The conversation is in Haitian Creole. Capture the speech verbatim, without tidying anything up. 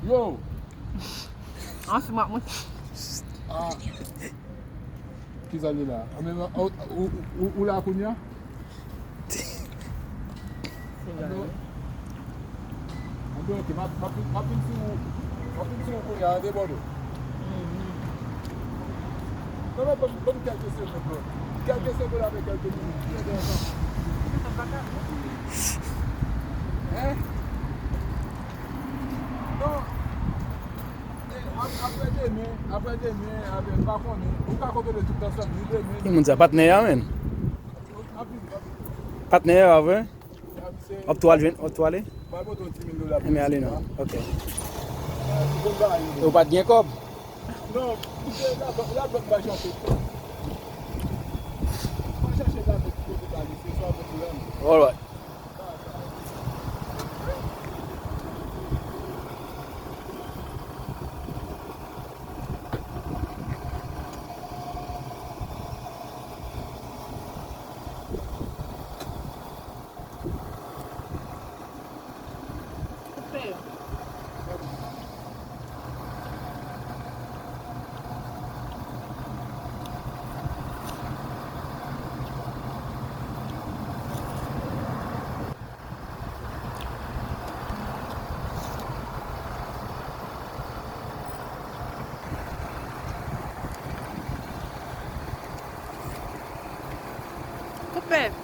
Yo! Ansi m ap monte. Ah. Kisa li la? Ah, men, ou, ou, ou, ou la kounye a? Anben, anben, ok, m ap, m ap, m ap vin sou, m ap vin sou ou kounye a, an debòde. Non, non, ban m, ban m kèlke segonn, bro. Kèlke segonn avèk kèlke minit. Hein? Non. Apre demen, apre demen, apre, m pa konnen. Ou ka kontwole tout ansanm, ni demen. Ki moun sa, patnè a, menm? Patnè a, vre? W ap tou al jwenn, w ap tou ale? Enben, ale non. Ok. Ou pa t gen kòb? Non, se labank, labank m al chache. M al chache labank ki kote pa li, se sa, pwoblèm. Alright. Koupe.